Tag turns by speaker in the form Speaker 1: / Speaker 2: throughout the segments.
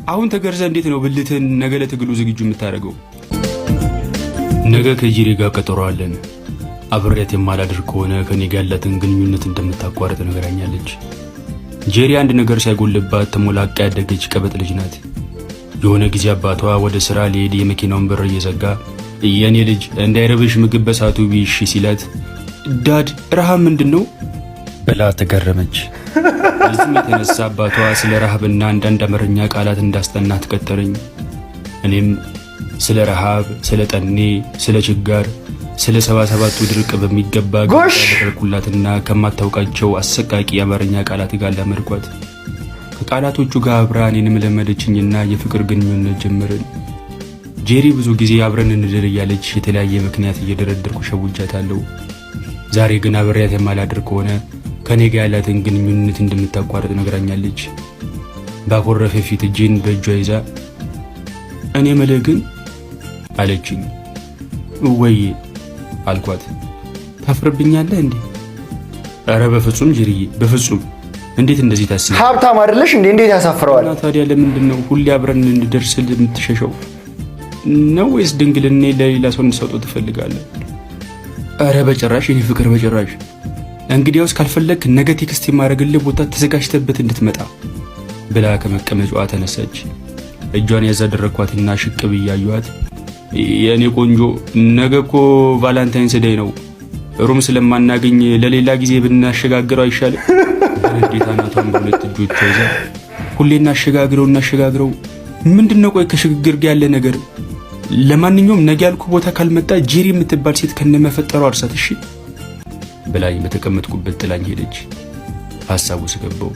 Speaker 1: አሁን ተገርዘህ እንዴት ነው ብልትህን ነገ ለትግሉ ዝግጁ የምታደርገው? ነገ ከጄሪ ጋር ቀጠሮ አለን። አብሬያት የማላድር ከሆነ ከኔ ጋር ያላትን ግንኙነት እንደምታቋርጥ ነግራኛለች። ጄሪ አንድ ነገር ሳይጎልባት ተሞላቃ ያደገች ቀበጥ ልጅ ናት። የሆነ ጊዜ አባቷ ወደ ስራ ሊሄድ የመኪናውን በር እየዘጋ "የኔ ልጅ፣ እንዳይረብሽ ምግብ በሰዓቱ ብይ" ሲላት "Dad፣ ረሃብ ምንድን ነው?" ብላ ተገረመች። በዚህም የተነሳ አባቷ ስለ ረሃብና አንዳንድ አማርኛ ቃላት እንዳስጠናት ቀጠረኝ። እኔም ስለ ረሃብ፣ ስለ ጠኔ፣ ስለ ችጋር፣ ስለ 77ቱ ድርቅ በሚገባ
Speaker 2: ጎሽ!
Speaker 1: ያደረግኩላትና ከማታውቃቸው አሰቃቂ የአማርኛ ቃላት ጋር ላመድኳት። ከቃላቶቹ ጋር አብራ እኔንም ለመደችኝና የፍቅር ግንኙነት ጀመርን። ጄሪ ብዙ ጊዜ አብረን እንደር እያለች የተለያየ ምክንያት እየደረደርኩ ሸውጃታለሁ። ዛሬ ግን አብሬያት የማላድር ከሆነ ከኔ ጋር ያላትን ግንኙነት እንደምታቋርጥ ነግራኛለች። ባኮረፈ ፊት እጄን በእጇ ይዛ "እኔ ምልህ ግን" አለችኝ። "ወይ" አልኳት። "ታፍርብኛለህ እንዴ?" "ኧረ በፍጹም ጄሪዬ፣ በፍጹም። እንዴት እንደዚህ ታስብ?"
Speaker 2: ሀብታም አይደለሽ እንዴ? እንዴት ያሳፍረዋል?
Speaker 1: እና ታዲያ ለምንድን ነው ሁሌ አብረን እንድደርስ የምትሸሸው? ነው ወይስ ድንግልኔ ለሌላ ሰው እንድሰጠው ትፈልጋለህ? ኧረ በጭራሽ የኔ ፍቅር፣ በጭራሽ። እንግዲያውስ ካልፈለግክ ነገ text የማደርግልህ ቦታ ተዘጋጅተበት እንድትመጣ" ብላ ከመቀመጫዋ ተነሳች። እጇን ያዛደረግኳትና ሽቅብ እያዩዋት "የእኔ ቆንጆ፣ ነገ እኮ Valentine's Day ነው። Room ስለማናገኝ ለሌላ ጊዜ ብናሸጋግረው አይሻልም?" በንዴት አናቷን በሁለት እጆቿ ይዛ "ሁሌ እናሸጋግረው እናሸጋግረው፣ ምንድን ነው ቆይ ከሽግግር ጋር ያለ ነገር? ለማንኛውም ነገ ያልኩ ቦታ ካልመጣ ጄሪ የምትባል ሴት ከነመፈጠሯ እርሳት እሺ" ብላኝ በተቀመጥኩበት ጥላኝ ሄደች። ሀሳቡ ስገባው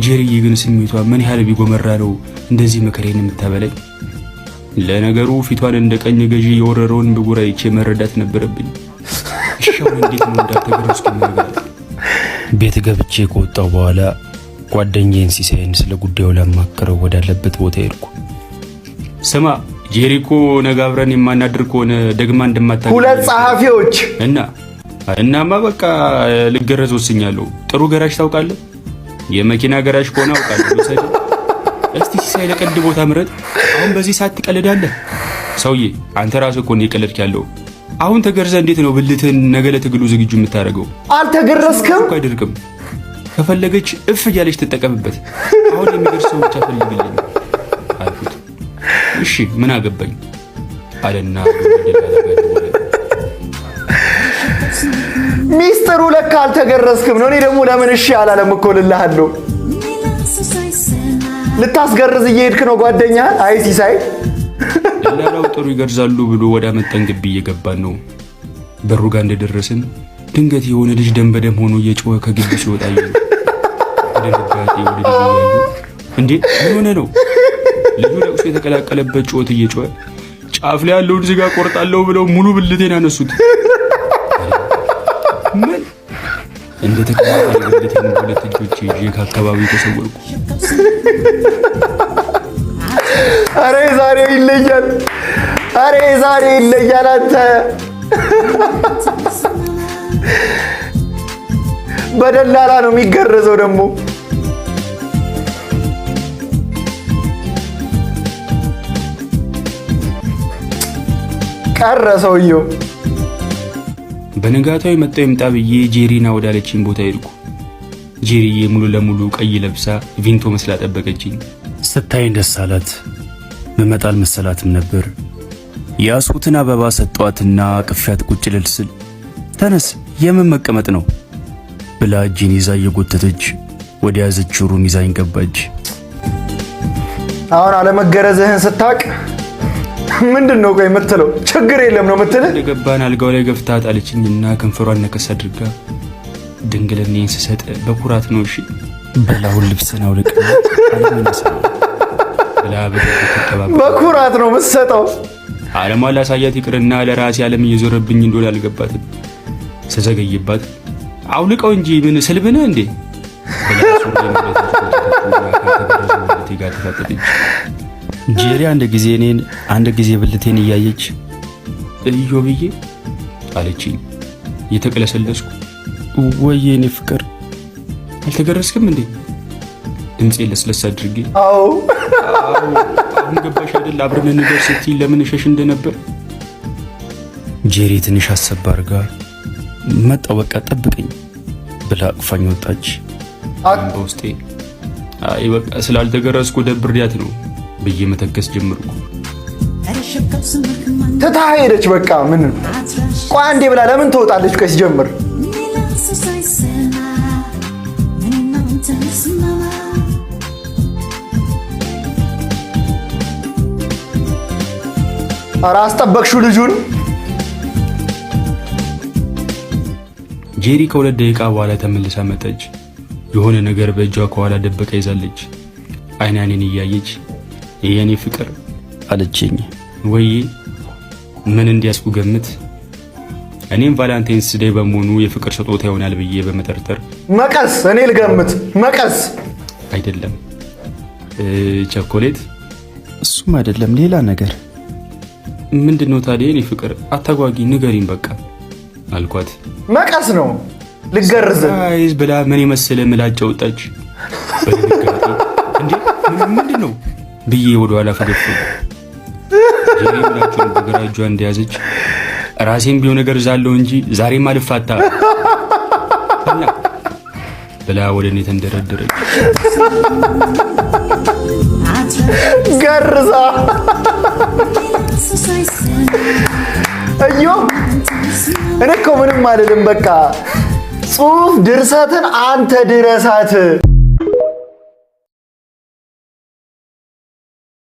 Speaker 1: ጄሪዬ ግን ስሜቷ ምን ያህል ቢጎመራ ነው እንደዚህ መከሬን የምታበላኝ? ለነገሩ ፊቷን እንደ ቀኝ ገዢ የወረረውን ብጉር አይቼ መረዳት ነበረብኝ። እሻውን እንዴት ነው እንዳልተገረዝኩ የምነግራት? ቤት ገብቼ ከወጣሁ በኋላ ጓደኛዬን ሲሳይን ስለ ጉዳዩ ላማክረው ወዳለበት ቦታ ሄድኩ። "ስማ፣ ጄሪ እኮ ነገ አብረን የማናድር ከሆነ ደግማ እንደማታገኝ
Speaker 2: ሁለት ጸሐፊዎች።
Speaker 1: እና እናማ በቃ ልገረዝ ወስኛለሁ። ጥሩ ገራዥ ታውቃለህ? የመኪና ገራዥ ከሆነ አውቃለሁ። ውሰድ። እስቲ ሲሳይ፣ ለቀልድ ቦታ ምረጥ። አሁን በዚህ ሰዓት ትቀልዳለህ? ሰውዬ፣ አንተ ራስህ እኮ ነው የቀለድክ ያለው። አሁን ተገርዘህ እንዴት ነው ብልትህን ነገ ለትግሉ ዝግጁ የምታደርገው?
Speaker 2: አልተገረዝክም?
Speaker 1: እኮ አይደርቅም። ከፈለገች እፍ እያለች ትጠቀምበት። አሁን የሚደርስ ሰው ብቻ ፈልግልኝ" አልኩት። "እሺ፣ ምን አገባኝ" አለና ወደ ደላላ ጋር ደወለ።
Speaker 2: ሚስጥሩ ለካ አልተገረዝክም ነው። እኔ ደግሞ ለምን እሺ አላለም እኮ ልልሃለሁ። ልታስገርዝ እየሄድክ ነው ጓደኛ? አይ ሲሳይ።
Speaker 1: ደላላው ጥሩ ይገርዛሉ ብሎ ወደ አመጣን ግቢ እየገባን ነው። በሩ ጋር እንደደረስን ድንገት የሆነ ልጅ ደም በደም ሆኖ እየጮኸ ከግቢ ሲወጣ አየን። በድንጋጤ ወደ ልጁ እያዩ "እንዴ፣ ምን ሆነ ነው?" ልጁ ለቅሶ የተቀላቀለበት ጩኸት እየጮኸ "ጫፍ ላይ ያለውን ስጋ ቆርጣለሁ ብለው ሙሉ ብልቴን አነሱት።" ምን እንደ ተቀማጠለ ብልቴን በሁለት እጆቼ ይዤ ከአካባቢው ተሰወርኩ።
Speaker 2: አረ ዛሬው ይለያል። አረ ዛሬው ይለያል። አንተ በደላላ ነው የሚገረዘው ደግሞ። ቀረ ሰውየው።
Speaker 1: በንጋታው የመጣው ይምጣ ብዬ ጄሪና ወዳለችኝ ቦታ ሄድኩ። ጄሪዬ ሙሉ ለሙሉ ቀይ ለብሳ ቪንቶ መስላ ጠበቀችኝ።
Speaker 3: ስታይን ደስ አላት። መመጣ አልመሰላትም ነበር። የያዝኩትን አበባ ሰጧትና ቅፊያት ቁጭ ልል ስል "ተነስ፣ የምን መቀመጥ ነው?" ብላ እጄን ይዛ እየጎተተች ወደ ያዘችው room ይዛኝ ገባች።
Speaker 2: አሁን አለመገረዝህን ስታቅ ምንድን ነው ቆይ የምትለው? ችግር የለም ነው የምትልህ?
Speaker 1: እንደገባን አልጋው ላይ ገፍታ ጣለችኝና ከንፈሯን ነከስ አድርጋ "ድንግልናዬን ስሰጥ በኩራት ነው እሺ፣
Speaker 3: በላሁን ልብስን አውልቅና"
Speaker 1: ብላ በጉጉት ትጠባበቅ
Speaker 2: በኩራት ነው የምትሰጠው።
Speaker 1: ዓለሟን ላሳያት ይቅርና ለራሴ ዓለም እየዞረብኝ እንደሆነ አልገባትም። ስዘገይባት "አውልቀው እንጂ፣ ምን ስልብ ነህ እንዴ?" ብላ ሱሪዬን ወደ ታች ጎተተችውና ካልተገረዘው ብልቴ ጋር ተፋጠጠች።
Speaker 3: ጄሪ አንድ ጊዜ እኔን አንድ ጊዜ ብልቴን እያየች
Speaker 1: "እዮብዬ" አለችኝ። እየተቅለሰለስኩ
Speaker 3: "ወዬ የኔ ፍቅር።"
Speaker 1: "አልተገረዝክም እንዴ?" ድምፄን ለስለስ አድርጌ
Speaker 2: አዎ።
Speaker 1: አሁን ገባሽ አይደል? አብረን እንደር ስትይ ለምን እሸሽ እንደነበር። ጄሪ ትንሽ አሰብ አድርጋ መጣው በቃ ጠብቀኝ ብላ አቅፋኝ ወጣች። በውስጤ አይ በቃ ስላልተገረዝኩ ደብሬያት ነው ብዬ መተከስ ጀመርኩ።
Speaker 2: ትታ ሄደች። በቃ ምን ቆይ አንዴ ብላ ለምን ትወጣለች? ቆይ ሲጀምር ኧረ አስጠበቅሽው ልጁን።
Speaker 1: ጄሪ ከ2 ደቂቃ በኋላ ተመልሳ መጣች። የሆነ ነገር በእጇ ከኋላ ደብቃ ይዛለች። አይን አይኔን እያየች የኔ ፍቅር አለችኝ። ወይ ምን እንዲያስኩ ገምት። እኔም Valentine's Day በመሆኑ የፍቅር ስጦታ ይሆናል ብዬ በመጠርጠር
Speaker 2: መቀስ፣ እኔ ልገምት፣ መቀስ።
Speaker 1: አይደለም፣ ቸኮሌት።
Speaker 3: እሱም አይደለም፣ ሌላ ነገር።
Speaker 1: ምንድን ነው ታዲያ? የኔ ፍቅር አታጓጊ፣ ንገሪኝ በቃ አልኳት።
Speaker 2: መቀስ ነው ልገርዝ።
Speaker 1: Surprise ብላ ምን የመሰለ ምላጭ አወጣች። በድንጋጤ እንዴ ምንድን ነው ብዬ ወደ ኋላ ፈገፈግኩ። ጄሪ ምላጩን በግራ እጇ እንደያዘች ራሴን ቢሆን እገርዛለሁ እንጂ ዛሬም አልፋታ ብላ ወደ እኔ ተንደረደረች።
Speaker 2: ገርዛ እዮ። እኔ እኮ ምንም አልልም። በቃ ጽሁፍ ድርሰትን አንተ ድረሳት።